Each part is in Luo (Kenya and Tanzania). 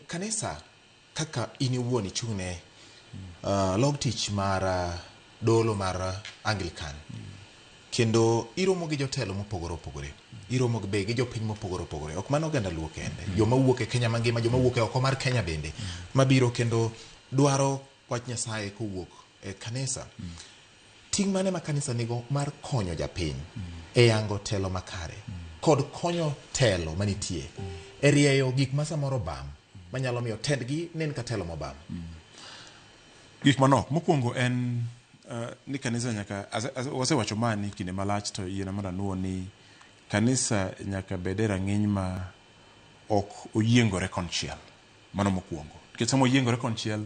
Kanisa kaka in iwuon ichung'ne log tich mar dolo mar Anglican, kendo iromo gi jotelo mopogore opogore, iromo be gi jopiny mopogore opogore, ok mano oganda Luo kende, joma wuok e Kenya mangima, joma wuok e oko mar Kenya bende mabiro kendo dwaro wach Nyasaye kowuok e kanisa. Ting' mane ma kanisa nigo mar konyo japiny e yango telo makare kod konyo telo manitie e rieyo gik ma samoro bam manyalo miyo tendgi nen ka telo mobam? Gik manok. Mokwongo en ni kanisa nyaka wasewacho mani kinde malach, to yiena mondo anuo ni kanisa nyaka bed e rang'iny ma ok oyiengore konchiel. Mano mokwongo. Nikech sama oyiengore konchiel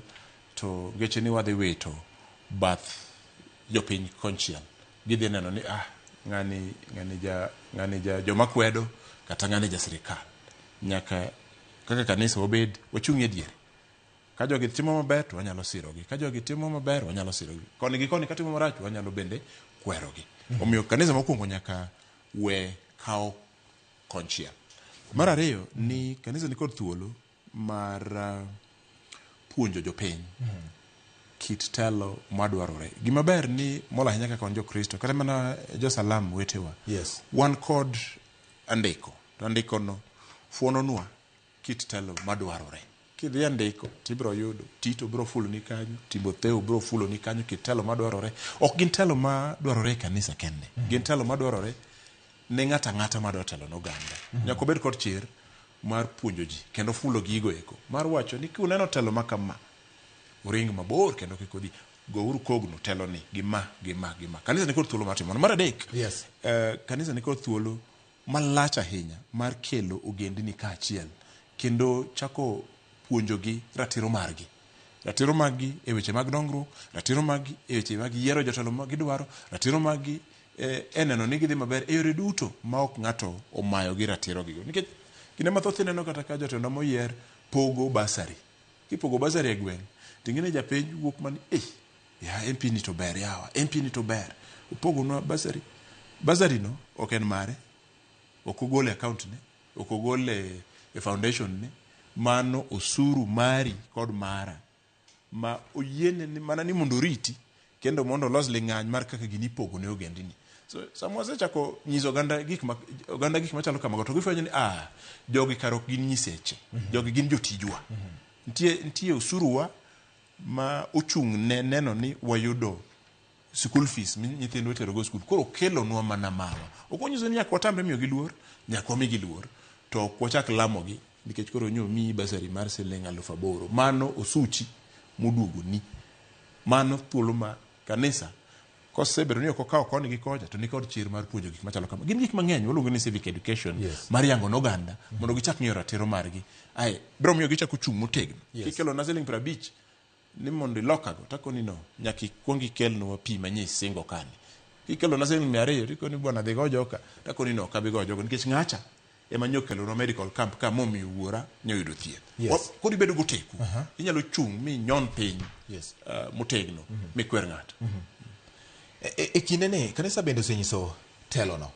to ngeche ni wadhi wito bath jopiny konchiel. Gidhi neno ni ng'ani ja joma kwedo kata ng'ani ja sirikal. Nyaka kaka kanisa wabed wachung' e diere. Ka jogi timo maber to wanyalo sirogi, ka jogi timo maber wanyalo sirogi, koni gi koni katimo marach wanyalo bende kwerogi. Omiyo kanisa mokwongo nyaka we kawo konchiel. Mar ariyo ni kanisa nikod thuolo mar puonjo jopiny kit telo madwarore. Gima ber ni molo ahinya kaka wan jokristo kata mana josalam wetewa, wan kod andiko, to andikono fuononwa kit telo madwarore. Kidhi andiko tibiro yudo Tito biro fuloni kanyo, Timotheo biro fuloni kanyo kit telo madwarore. Ok gin telo madwarore e kanisa kende, gin telo madwarore ne ng'ato ang'ata madwa telo ne oganda. Nyaka obed kod chir mar puonjo ji kendo fulo gigo eko mar wacho ni kuneno telo ma kama, uring mabor kendo kik udhi, gouru kogno telo ni gi ma gi ma gi ma. Kanisa nikod thuolo mar timo mano. Mar adek, kanisa nikod thuolo malach ahinya mar kelo ogendini kaachiel kendo chako puonjogi ratiro margi, ratiro maggi e weche mag dongruok, ratiro maggi e weche mag yiero jotelo ma gidwaro, ratiro maggi e neno ni gidhi maber e yore duto ma ok ng'ato omayogi ratiro gigo. Nikech kinde mathoth ineno kata ka jotendwa moyier pogo bursary, kipogo bursary e gweng' to ing'e ni japiny wuok mani eh ya MP ni to ber, yawa MP ni to ber, opogonwa bursary. Bursary no ok en mare, ok ogole e account ne, ok ogole e foundation ne. Mano osuru mari kod mara ma oyiene ni mana ni mondo oriti kendo mondo olos ling'any mar kaka gini ipogo ne ogendini. So sama wasechako nyiso oganda gik ma oganda gik machalo kamago, to gifwenyo ni jogi kar ok gin nyiseche, jogi gin jotijwa. Nitie osuruwa ma ochung' ne neno ni wayudo school fees mi nyithindwa itero go skul, koro kelonwa mana mawa. Ok onyiso ni nyaka watamre miyogi luor, nyaka wamigi luor, to ok wachak lamogi nikech koro nyo miyi bursary mar siling 8000. Mano osuchi moduogoni. Mano thuolo ma kanisa kosebedo ni ok okawo koni gi kocha to nikod chir mar puonjo gik machalo kama. Gin gik mang'eny waluongo ni civic education mar yango ne oganda mondo gichak ng'eyo ratiro margi. Ae biro miyo gichako chung' motegno. Kikelo na siling 50 ni mondo ilokago, takoni no nyaka ikuong ikelnwa pi manye isingo kani. Kikelo na siling 200 tikoni bwana dhi go joka, takoni no ok abi go jogo nikech ng'acha ema nyokelonwa medical camp ka momiyo wuora nyoyudo thieth. Koro ibedo goteku, inyalo chung' minyon piny motegno mikwer ng'ato. E kinde ni kanisa bende osenyiso telono.